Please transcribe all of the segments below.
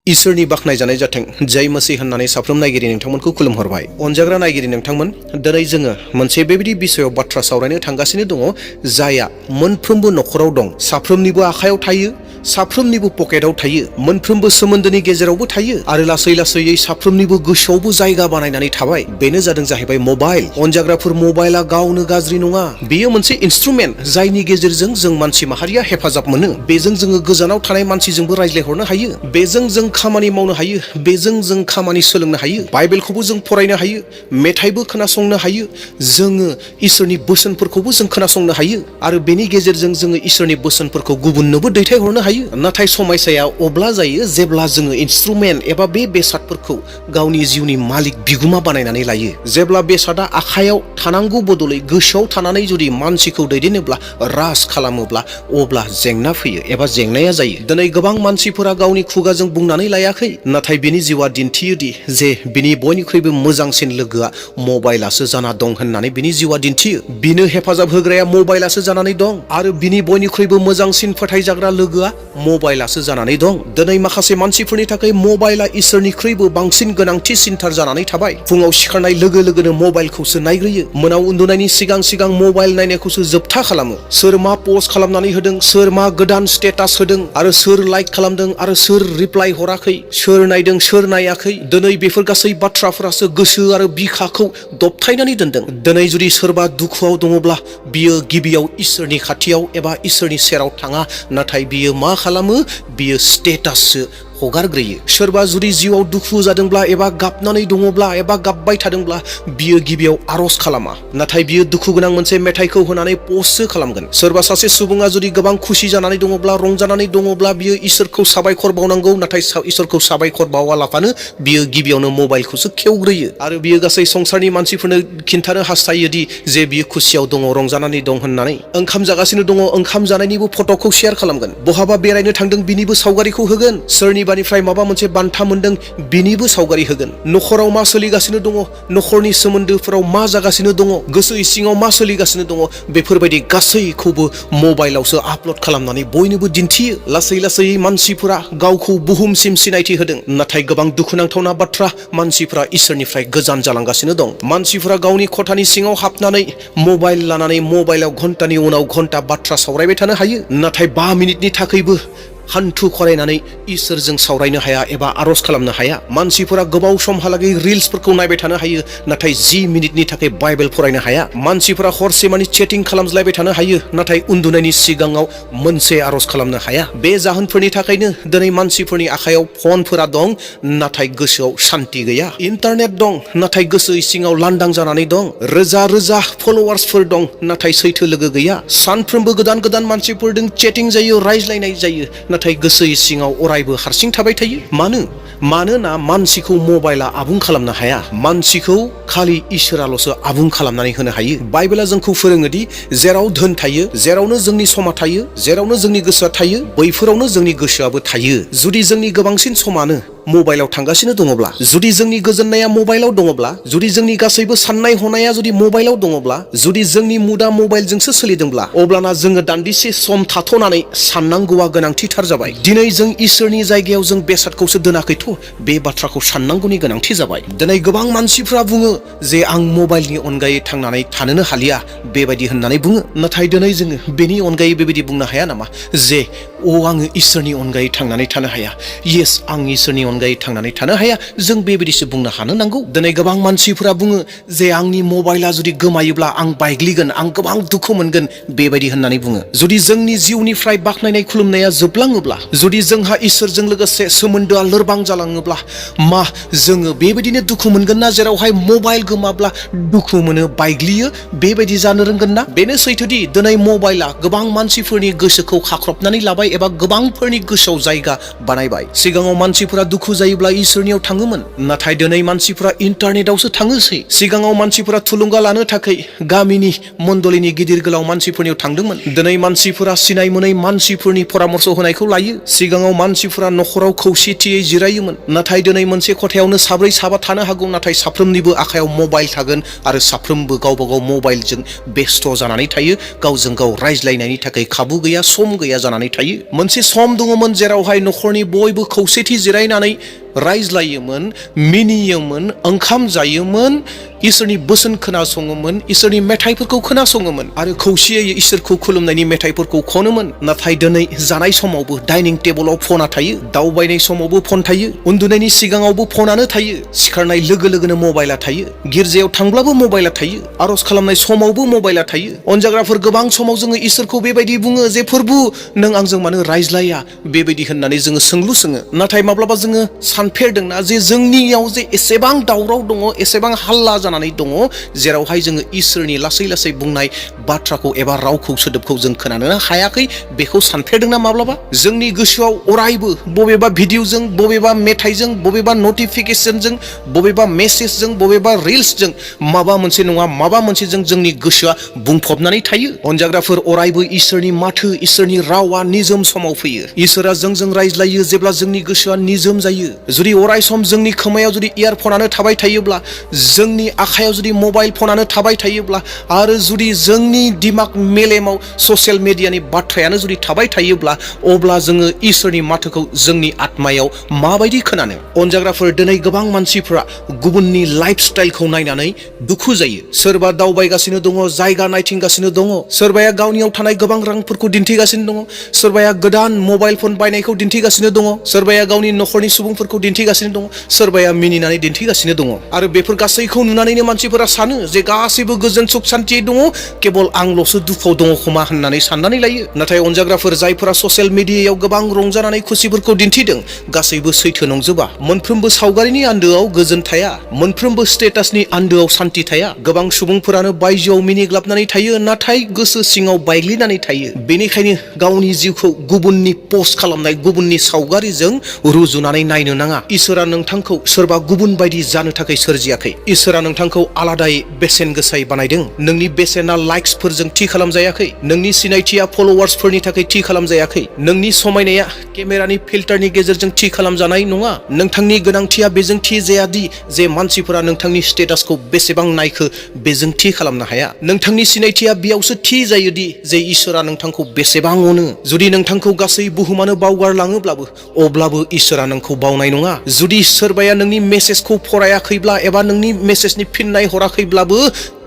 इसोरनि बाख्नायजानाय जाथों जय मसीह होननानै साफ्रोम नायगिरि नोंथांमोनखौ खुलुमहरबाय। अनजाग्रा नायगिरि नोंथांमोन, दिनै जोङो मोनसे बेबायदि बिषयाव बाथ्रा सावरायनो थांगासिनो दङ जायआ मोनफ्रोमबो नखराव दं, साफ्रोमनिबो आखायाव थायो, साफ्रोमनिबो पकेटाव थायो, मोनफ्रोमबो सोमोन्दोनि गेजेरावबो थायो आरो लासै लासैयै साफ्रोमनिबो गोसोआवबो जायगा बानायनानै थाबाय। बेनो जादों जाहैबाय मबाइल। अनजाग्राफोर, मबाइला गावनो गाज्रि नङा, बेयो मोनसे इन्सट्रुमेन्ट जायनि गेजेरजों जों मानसि माहारिया हेफाजाब मोनो। बेजों जोङो गोजानाव थानाय मानसिजोंबो रायज्लायहरनो हायो, बेजों जों खामानि मावनो हायो, बेजों जों खामानि सोलोंनो हायो, बाइबेलखौबो जों फरायनो हायो, मेथाइबो खोनासंनो हायो, जोङो इसोरनि बोसोनफोरखौबो जों खोनासंनो हायो आरो बेनि गेजेरजों जोङो इसोरनि बोसोनफोरखौ गुबुननोबो दैथायहरनो हायो। नाथाय समस्याया अब्ला जायो जेब्ला जोङो इन्सट्रुमेन्ट एबा बे बेसादफोरखौ गावनि जिउनि मालिक बिगुमा बानायनानै लायो। जेब्ला बेसादा आखायाव थानांगौ बदलै गोसोआव थानानै जुदि मानसिखौ दैदेनोब्ला, राज खालामोब्ला, अब्ला जेंना फैयो एबा जेंनाया जायो। दिनै गोबां मानसिफोरा गावनि खुगाजों बुंनानै लायाखै, नाथाय बिनि जिउआ दिन्थियोदि जे बिनि बयनिख्रुइबो मोजांसिन लोगोआ मबाइलासो जाना दं होननानै बिनि जिउआ दिन्थियो। बिनो हेफाजाब होग्राया मबाइलासो जानानै दं आरो बिनि बयनिख्रुइबो मोजांसिन फोथायजाग्रा लोगोआ मबाइलासो जानानै दं। दिनै माखासे मानसिफोरनि थाखाय मबाइला इसोरनिख्रुइबो बांसिन गोनांथिसिनथार जानानै थाबाय। फुङाव सिखारनाय लोगो लोगोनो मबाइलखौसो नायग्रोयो, मोनाव उन्दुनायनि सिगां सिगां मबाइल नायनायखौसो जोबथा खालामो। सोर मा पस्ट खालामनानै होदों, सोर मा गोदान स्टेटास होदों आरो सोर लाइक खालामदों आरो सोर रिप्लाइ हराखै, सोर नायदों सोर नायाखै, दिनै बेफोर गासै बाथ्राफोरासो गोसो आरो बिखाखौ दबथायनानै दोनदों। दिनै जुदि सोरबा दुखुआव दङब्ला बियो गिबियाव इसोरनि खाथियाव एबा इसोरनि सेराव थाङा, नाथाय बियो मा खालामो, बियो स्टेटाससो हगारग्रोयो। सोरबा जुदि जिउआव दुखु जादोंब्ला एबा गाबनानै दङब्ला एबा गाबबाय थादोंब्ला बियो गिबियाव आरज खालामा, नाथाय बियो दुखु गोनां मोनसे मेथाइखौ होनानै पस्टसो खालामगोन। सोरबा सासे सुबुङा जुदि गोबां खुसि जानानै दङब्ला, रंजानानै दङब्ला बियो इसोरखौ साबायखर बावनांगौ, नाथाय इसोरखौ साबायखर बावालाफानो बियो गिबियावनो मबाइलखौसो खेवग्रोयो आरो बियो गासै संसारनि मानसिफोरनो खिन्थानो हास्थायोदि जे बियो खुसियाव दङ, रंजानानै दं होननानै। ओंखाम जागासिनो दङ, ओंखाम जानायनिबो फट'खौ शेयार खालामगोन। बहाबा बेरायनो थांदों बिनिबो सावगारिखौ होगोन। सोरनिबानिफ्राय माबा मोनसे बान्था मोनदों बिनिबो सावगारि होगोन। नखराव मा सोलिगासिनो दङ, नखरनि सोमोन्दोफोराव मा जागासिनो दङ, गोसो सिङाव मा सोलिगासिनो दङ, बेफोरबायदि गासैखौबो मबाइलावसो आपल'ड खालामनानै बयनोबो दिन्थियो। लासै लासै मानसिफोरा गावखौ बुहुमसिम सिनायथि होदों, नाथाय गोबां दुखुनांथावना बाथ्रा, मानसिफोरा इसोरनिफ्राय गोजान जालांगासिनो दं। मानसिफोरा गावनि खथानि सिङाव हाबनानै मबाइल लानानै मबाइलाव घन्टानि उनाव घन्टा बाथ्रा सावरायबाय थानो हायो, नाथाय 5 मिनिटनि थाखायबो हान्थु खरायनानै इसोरजों सावरायनो हाया एबा आरज खालामनो हाया। मानसिफोरा गोबाव समहालागै रिल्सफोरखौ नायबाय थानो हायो, नाथाय 10 मिनिटनि थाखाय बाइबेल फरायनो हाया। मानसिफोरा हरसेमानि चेटिं खालामज्लायबाय थानो हायो, नाथाय उन्दुनायनि सिगाङाव मोनसे आरज खालामनो हाया। बे जाहोनफोरनि थाखायनो दिनै मानसिफोरनि आखायाव फनफोरा दं, नाथाय गोसोआव सान्ति गैया। इन्टारनेट दं, नाथाय गोसो सिङाव लांदां जानानै दं। रोजा रोजा फलोवार्सफोर दं, नाथाय सैथो लोगो गैया। सानफ्रोमबो गोदान गोदान मानसिफोरजों चेटिं जायो, रायज्लायनाय जायो, नाथाय गोसो सिङाव अरायबो हारसिं थाबाय थायो। मानोना मानसिखौ मबाइला आबुं खालामनो हाया, मानसिखौ खालि इसोराल'सो आबुं खालामनानै होनो हायो। बाइबेला जोंखौ फोरोङोदि जेराव धोन थायो, जेरावनो जोंनि समा थायो, जेरावनो जोंनि गोसोआ थायो, बैफोरावनो जोंनि गोसोआबो थायो। जुदि जोंनि गोबांसिन समानो मबाइलाव थांगासिनो दङब्ला, जुदि जोंनि गोजोननाया मबाइलाव दङब्ला, जुदि जोंनि गासैबो साननाय हनाया जुदि मबाइलाव दङब्ला, जुदि जोंनि मुदा मबाइलजोंसो सोलिदोंब्ला, अब्लाना जोङो दान्दिसे सम थाथ'नानै साननांगौआ गोनांथिथार जाबाय। दिनै जों इसोरनि जायगायाव जों बेसादखौसो दोनाखैथ', बे बाथ्राखौ साननांगौनि गोनांथि जाबाय। दिनै गोबां मानसिफ्रा बुङो जे आं मबाइलनि अनगायै थांनानै थानोनो हालिया, बेबायदि होननानै बुङो। नाथाय दिनै जोङो बेनि अनगायै बेबायदि बुंनो हाया नामा जे आङो इसोरनि अनगायै थांनानै थानो हाया। येस, आं इसोरनि अनगायै थांनानै थानो हाया, जों बेबायदिसो बुंनो हानो नांगौ। दिनै गोबां मानसिफोरा बुङो जे आंनि मबाइला जुदि गोमायोब्ला आं बायग्लिगोन, आं गोबां दुखु मोनगोन, बेबायदि होननानै बुङो। जुदि जोंनि जिउनिफ्राय बाख्नायनाय खुलुमनाया जोबलाङोब्ला, जुदि जोंहा इसोरजों लोगोसे सोमोन्दोआ लोरबां जालाङोब्ला, मा जोङो बेबायदिनो दुखु मोनगोन ना जेरावहाय मबाइल गोमाब्ला दुखु मोनो, बायग्लियो, बेबायदि जानो रोंगोन ना? बेनो सैथोदि दिनै मबाइला गोबां मानसिफोरनि गोसोखौ खाख्रबनानै लाबाय एबा गोबांफोरनि गोसोआव जायगा बानायबाय। सिगाङाव मानसिफोरा दुखु जायोब्ला इसोरनियाव थाङोमोन, नाथाय दिनै मानसिफोरा इन्टारनेटावसो थाङोसै। सिगाङाव मानसिफोरा थुलुंगा लानो थाखाय गामिनि मण्डलिनि गिदिर गोलाव मानसिफोरनियाव थांदोंमोन। दिनै मानसिफोरा सिनाय मोनै मानसिफोरनि परामर्श होनायखौ लायो। सिगाङाव मानसिफोरा नखराव खौसेथियै जिरायोमोन, नाथाय दिनै मोनसे खथायावनो 4 साबा थानो हागौ, नाथाय साफ्रोमनिबो आखायाव मबाइल थागोन आरो साफ्रोमबो गावबा गाव मबाइलजों बेस्थ' जानानै थायो। गावजों गाव रायज्लायनायनि थाखाय खाबु गैया, सम गैया जानानै थायो। मोनसे सम दङमोन जेरावहाय न'खरनि बयबो खौसेथि जिरायनानै रायज्लायोमोन, मिनियोमोन, ओंखाम जायोमोन, इसोरनि बोसोन खोनासङोमोन, इसोरनि मेथाइफोरखौ खोनासङोमोन आरो खौसेयै इसोरखौ खुलुमनायनि मेथाइफोरखौ खनोमोन। नाथाय दिनै जानाय समावबो डाइनिं टेबोलाव फना थायो, दावबायनाय समावबो फन थायो, उन्दुनायनि सिगाङावबो फनानो थायो, सिखारनाय लोगो लोगोनो मबाइला थायो, गिर्जायाव थांब्लाबो मबाइला थायो, आरज खालामनाय समावबो मबाइला थायो। अनजाग्राफोर, गोबां समाव जोङो इसोरखौ बेबायदि बुङो जे प्रभु नों आंजों मानो रायज्लाया, बेबायदि होननानै जोङो सोंलु सोङो। नाथाय माब्लाबा जोङो सानफेरदोंना जे जोंनियाव जे एसेबां दावराव दङ, एसेबां हाल्ला जानानै दङ, जेरावहाय जोङो इसोरनि लासै लासै बुंनाय बाथ्राखौ एबा रावखौ, सोदोबखौ जों खोनानो हायाखै। बेखौ सानफेरदोंना माब्लाबा? जोंनि गोसोआव अरायबो बबेबा भिडिअजों, बबेबा मेथाइजों, बबेबा नटिफिकेसनजों, बबेबा मेसेजजों, बबेबा रिल्सजों माबा मोनसे नङा माबा मोनसेजों जोंनि गोसोआ बुंफबनानै थायो। अनजाग्राफोर, अरायबो इसोरनि माथो, इसोरनि रावा निजोम समाव फैयो। इसोरा जोंजों रायज्लायो जेब्ला जोंनि गोसोआ निजोम जायो। जुदि अराय सम जोंनि खोमायाव जुदि इयारफनानो थाबाय थायोब्ला, जोंनि आखायाव जुदि मबाइल फनानो थाबाय थायोब्ला, आरो जुदि जोंनि दिमाग मेलेमाव ससियेल मेडियानि बाथ्रायानो जुदि थाबाय थायोब्ला, अब्ला जोङो इसोरनि माथोखौ जोंनि आत्मायाव माबायदि खोनानो? अनजाग्राफोर, दिनै गोबां मानसिफोरा गुबुननि लाइफ स्टाइलखौ नायनानै दुखु जायो। सोरबा दावबायगासिनो दङ, जायगा नायथिंगासिनो दङ, सोरबाया गावनियाव थानाय गोबां रांफोरखौ दिन्थिगासिनो दङ, सोरबाया गोदान मबाइल फन बायनायखौ दिन्थिगासिनो दङ, सोरबाया गावनि न'खरनि सुबुंफोरखौ दिन्थिगासिनो दङ, सोरबाया मिनिनानै दिन्थिगासिनो दङ। आरो बेफोर गासैखौ नुनानैनो मानसिफोरा सानो जे गासैबो गोजोन सुख सान्थियै दङ, केबल आंल'सो दुखुआव दङ खोमा होननानै साननानै लायो। नाथाय अनजाग्राफोर, जायफोरा ससियेल मिडियायाव गोबां रंजानानै खुसिफोरखौ दिन्थिदों, गासैबो सैथो नंजोबा। मोनफ्रोमबो सावगारिनि आन्दोआव गोजोन थाया, मोनफ्रोमबो स्टेटासनि आन्दोआव सान्थि थाया। गोबां सुबुंफोरानो बायजोआव मिनिग्लाबनानै थायो, नाथाय गोसो सिङाव बायग्लिनानै थायो। बेनिखायनो गावनि जिउखौ गुबुननि पस्ट खालामनाय, गुबुननि सावगारिजों रुजुनानै नायनो नाङा। इसोरा नोंथांखौ सोरबा गुबुन बायदि जानो थाखाय सोरजियाखै। इसोरा नोंथांखौ आलादायै बेसेन गोसायै बानायदों। नोंनि बेसेना लाइक्सफोरजों थि खालामजायाखै, नोंनि सिनायथिया फलोवार्सफोरनि थाखाय थि खालामजायाखै, नोंनि समायनाया केमेरानि फिल्टारनि गेजेरजों थि खालामजानाय नङा। नोंथांनि गोनांथिया बेजों थि जायादि जे मानसिफोरा नोंथांनि स्टेटासखौ बेसेबां नायखो बेजों थि खालामनो हाया। नोंथांनि सिनायथिया बेयावसो थि जायोदि जे इसोरा नोंथांखौ बेसेबां अनो। जुदि नोंथांखौ गासै बुहुमानो बावगारलाङोब्लाबो, अब्लाबो इसोरा नोंखौ बावनाय नङा। जुदि सोरबाया नोंनि मेसेजखौ फरायाखैब्ला एबा नोंनि मेसेजनि फिननाय हराखैब्लाबो,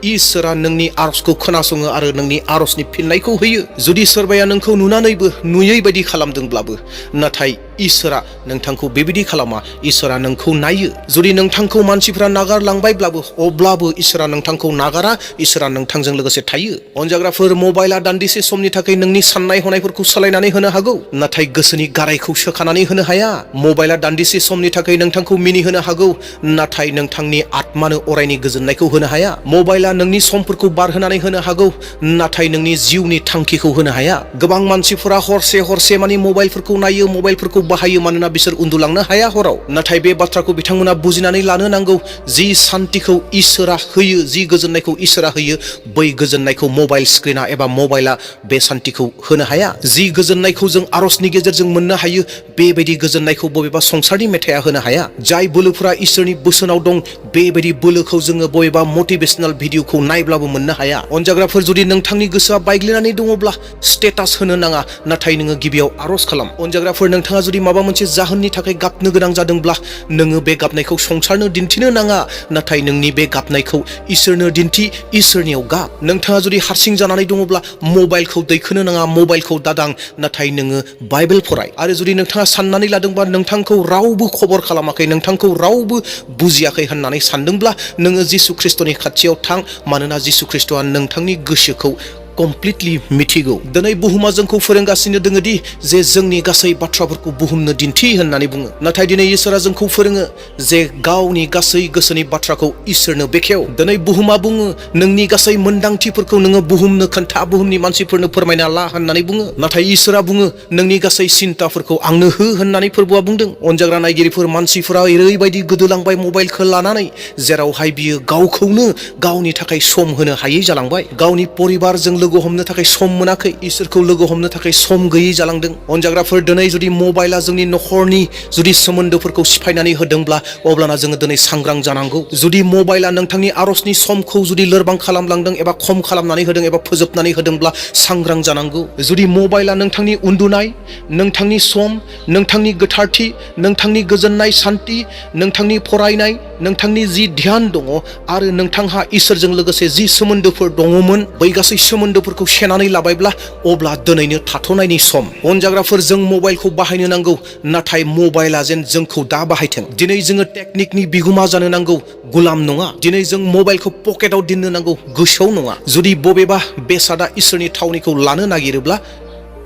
इसोरा नोंनि आरजखौ खोनासङो आरो नोंनि आरजनि फिननायखौ होयो। जुदि सोरबाया नोंखौ नुनानैबो नुयै बायदि खालामदोंब्लाबो, नाथाय इसोरा नोंथांखौ बेबायदि खालामा। इसोरा नोंखौ नायो। जुदि नोंथांखौ मानसिफ्रा नागारलांबायब्लाबो, अब्लाबो इसोरा नोंथांखौ नागारा, इसोरा नोंथांजों लोगोसे थायो। अनजाग्राफोर, मबाइला दान्दिसे समनि थाखाय नोंनि साननाय हनायफोरखौ सोलायनानै होनो हागौ, नाथाय गोसोनि गारायखौ सोखानानै होनो हाया। मबाइला दान्दिसे समनि थाखाय नोंथांखौ मिनिहोनो हागौ, नाथाय नोंथांनि आत्मानो अरायनि गोजोननायखौ होनो हाया। मबाइला नोंनि समफोरखौ बारहोनानै होनो हागौ, नाथाय नोंनि जिउनि थांखिखौ होनो हाया। गोबां मानसिफोरा हरसे हरसे मानि मबाइलफोरखौ नायो, मबाइलफोरखौ बाहायो, मानोना बिसोर उन्दुलांनो हाया हराव। नाथाय बे बाथ्राखौ बिथांमोना बुजिनानै लानो नांगौ, जि सान्तिखौ इसोरा होयो, जि गोजोननायखौ इसोरा होयो, बै गोजोननायखौ मबाइल स्क्रिना एबा मबाइला बे सान्तिखौ होनो हाया। जि गोजोननायखौ जों आरजनि गेजेरजों मोननो हायो, बेबायदि गोजोननायखौ बबेबा संसारनि मेथाइया होनो हाया। जाय बोलोफोरा इसोरनि बोसोनाव दं, बेबायदि बोलोखौ जोङो बबेबा मटिभेशनेल भिडिअखौ नायब्लाबो मोननो हाया। अनजाग्राफोर, जुदि नोंथांनि गोसोआ बायग्लिनानै दङब्ला स्टेटास होनो नाङा, नाथाय नोङो गिबियाव आरज खालाम। अनजाग्राफोर, नोंथाङा जुदि माबा मोनसे जाहोननि थाखाय गाबनो गोनां जादोंब्ला, नोङो बे गाबनायखौ संसारनो दिन्थिनो नाङा, नाथाय नोंनि बे गाबनायखौ इसोरनो दिन्थि, इसोरनियाव गाब। नोंथाङा जुदि हारसिं जानानै दङब्ला मबाइलखौ दैखोनो नाङा, मबाइलखौ दादां, नाथाय नोङो बाइबेल फराय। आरो जुदि नोंथाङा साननानै लादोंबा नोंथांखौ रावबो खबर खालामाखै, नोंथांखौ रावबो बुजियाखै होननानै सानदोंब्ला, नोङो जिसु ख्रिस्टनि खाथियाव थां, मानोना जिसु ख्रिस्टआ नोंथांनि गोसोखौ कमप्लिटलि मिथिगौ। दिनै बुहुमा जोंखौ फोरोंगासिनो दोङो दि जे जोंनि गासै बाथ्राफोरखौ बुहुमनो दिन्थि होननानै बुङो, नाथाय दिनै इसोरा जोंखौ फोरोङो जे गावनि गासै गोसोनि बाथ्राखौ इसोरनो बेखेव। दिनै बुहुमा बुङो नोंनि गासै मोन्दांथिफोरखौ नोङो बुहुमनो खोन्था, बुहुमनि मानसिफोरनो फोरमायना ला होननानै बुङो, नाथाय इसोरा बुङो नोंनि गासै सिन्ताफोरखौ आंनो हो होननानै फोरबोआ बुंदों। अनजाग्रा नायगिरिफोर, मानसिफोरा ओरैबायदि गोदोलांबाय मबाइलखौ लानानै, जेरावहाय बियो गावखौनो गावनि थाखाय सम होनो हायै जालांबाय। गावनि परिबारजों लोगो हमनो थाखाय सम मोनाखै, इसोरखौ लोगो हमनो थाखाय सम गैयै जालांदों। अनजाग्राफोर, दिनै जुदि मबाइला जोंनि न'खरनि जुदि सोमोन्दोफोरखौ सिफायनानै होदोंब्ला अब्लाना जोङो दिनै सांग्रां जानांगौ। जुदि मबाइला नोंथांनि आरजनि समखौ जुदि लोरबां खालामलांदों एबा खम खालामनानै होदों एबा फोजोबनानै होदोंब्ला सांग्रां जानांगौ। जुदि मबाइला नोंथांनि उन्दुनाय, नोंथांनि सम, नोंथांनि गोथारथि, नोंथांनि गोजोननाय सान्थि, नोंथांनि फरायनाय, नोंथांनि जि ध्यान दङ आरो नोंथांहा इसोरजों लोगोसे जि सोमोन्दोफोर दङमोन बै गासै सोमोन्दोफोरखौ सेनानै लाबायब्ला अब्ला दिनैनो थाथ'नायनि सम। अनजाग्राफोर, जों मबाइलखौ बाहायनो नांगौ, नाथाय मबाइला जेन जोंखौ दा बाहायथों। दिनै जोङो टेकनिकनि बिगुमा जानो नांगौ, गुलाम नङा। दिनै जों मबाइलखौ पकेटाव दोननो नांगौ, गोसोआव नङा। जुदि बबेबा बेसादा इसोरनि थावनिखौ लानो नागिरोब्ला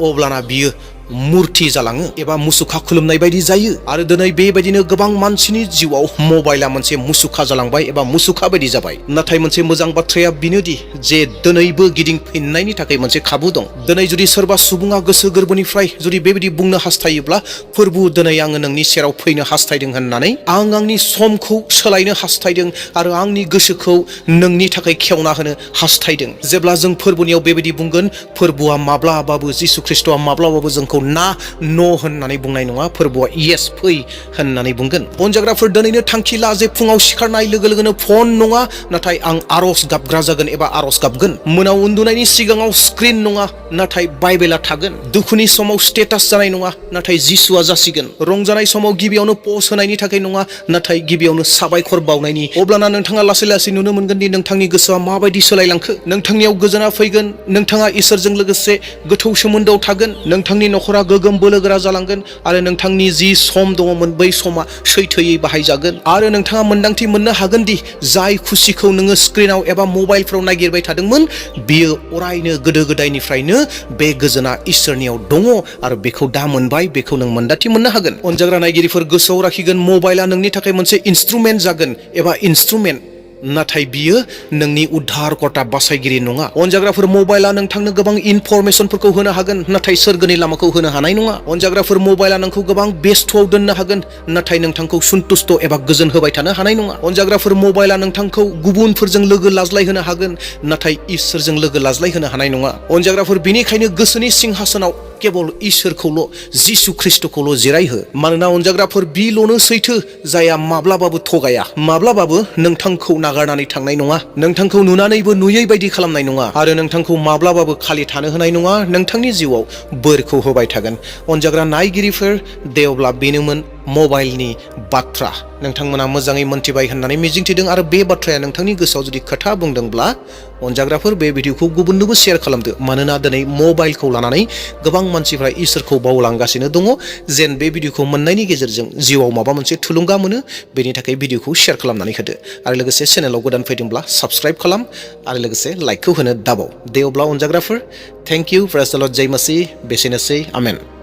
अब्लाना बियो मुर्ति जालाङो एबा मुसुखा खुलुमनाय बायदि जायो। आरो दिनै बेबायदिनो गोबां मानसिनि जिउआव मबाइला मोनसे मुसुखा जालांबाय एबा मुसुखा बायदि जाबाय। नाथाय मोनसे मोजां बाथ्राया बेनोदि जे दिनैबो गिदिंफिननायनि थाखाय मोनसे खाबु दं। दिनै जुदि सोरबा सुबुङा गोसो गोरबोनिफ्राय जुदि बेबायदि बुंनो हास्थायोब्ला, प्रभु दिनै आङो नोंनि सेराव फैनो हास्थायदों होननानै, आं आंनि समखौ सोलायनो हास्थायदों आरो आंनि गोसोखौ नोंनि थाखाय खेवना होनो हास्थायदों। जेब्ला जों फोरबोनियाव बेबायदि बुंगोन, फोरबोआ माब्लाबाबो जिसु ख्रिस्ट'आ माब्लाबाबो जोंखौ ना न' होननानै बुंनाय नङा, फोरबोआ येस फै होननानै बुंगोन। अनजाग्राफोर, दिनैनो थांखि ला जे फुङाव सिखारनाय लोगो लोगोनो फन नङा, नाथाय आं आरज गाबग्रा जागोन एबा आरज गाबगोन। मोनाव उन्दुनायनि सिगाङाव स्क्रिन नङा, नाथाय बाइबेला थागोन। दुखुनि समाव स्टेटास जानाय नङा, नाथाय जिसुआ जासिगोन। रंजानाय समाव गिबियावनो पस्ट होनायनि थाखाय नङा, नाथाय गिबियावनो साबायखर बावनायनि। अब्लाना नोंथाङा लासै लासै नुनो मोनगोन दि नोंथांनि गोसोआ माबायदि सोलायलांखो। नोंथांनियाव गोजोना फैगोन, नोंथाङा इसोरजों लोगोसे गोथौ सोमोन्दोआव थागोन, नोंथांनि न'खरा गोगोम बोलोगोरा जालांगोन आरो नोंथांनि जि सम दङमोन बै समा सैथोयै बाहायजागोन। आरो नोंथाङा मोन्दांथि मोननो हागोन दि जाय खुसिखौ नोङो स्क्रिनाव एबा मबाइलफ्राव नागिरबाय थादोंमोन, बियो अरायनो गोदो गोदायनिफ्रायनो बे गोजोना इसोरनियाव दङ आरो बेखौ दा मोनबाय, बेखौ नों मोन्दांथि मोननो हागोन। अनजाग्रा नायगिरिफोर, गोसोआव लाखिगोन, मबाइला नोंनि थाखाय मोनसे इन्सट्रुमेन्ट जागोन एबा इन्सट्रुमेन्ट, नाथाय बियो नोंनि उद्धारकर्ता बासायगिरि नङा। अनजाग्राफोर, मबाइला नोंथांनो गोबां इनफरमेसनफोरखौ होनो हागोन, नाथाय सोरगोनि लामाखौ होनो हानाय नङा। अनजाग्राफोर, मबाइला नोंखौ गोबां बेस्थ'आव दोननो हागोन, नाथाय नोंथांखौ सन्तुष्ट एबा गोजोन होबाय थानो हानाय नङा। अनजाग्राफोर, मबाइला नोंथांखौ गुबुनफोरजों लोगो लाज्लायहोनो हागोन, नाथाय इसोरजों लोगो लाज्लायहोनो हानाय नङा। अनजाग्राफोर, बेनिखायनो गोसोनि सिंहासनाव केवल इसोरखौल', जिसु ख्रिस्ट'खौल' जिरायहो। मानोना अनजाग्राफोर, बिल'नो सैथो जायहा माब्लाबाबो थगाया, माब्लाबाबो नोंथांखौ नागारनानै थांनाय नङा, नोंथांखौ नुनानैबो नुयै बायदि खालामनाय नङा आरो नोंथांखौ माब्लाबाबो खालि थानो होनाय नङा, नोंथांनि जिउआव बोरखौ होबाय थागोन। अनजाग्रा नायगिरिफोर, दे अब्ला बेनोमोन मबाइलनि बाथ्रा। नोंथांमोना मोजाङै मोनथिबाय होननानै मिजिंथिदों आरो बे बाथ्राया नोंथांनि गोसोआव जुदि खोथा बुंदोंब्ला अनजाग्राफोर, बे भिडिअखौ गुबुननोबो शेयार खालामदो। मानोना दिनै मबाइलखौ लानानै गोबां मानसिफ्रा इसोरखौ बावलांगासिनो दङ। जेन बे भिडिअखौ मोननायनि गेजेरजों जिउआव माबा मोनसे थुलुंगा मोनो, बेनि थाखाय भिडिअखौ शेयार खालामनानै होदो आरो लोगोसे चेनेलाव गोदान फैदोंब्ला साबस्क्राइब खालाम आरो लोगोसे लाइकखौ होनो दाबाव। दे अब्ला अनजाग्राफोर, थेंक इउ, प्रेज द लर्ड, जय मसीह, बेसेनोसै, आमेन।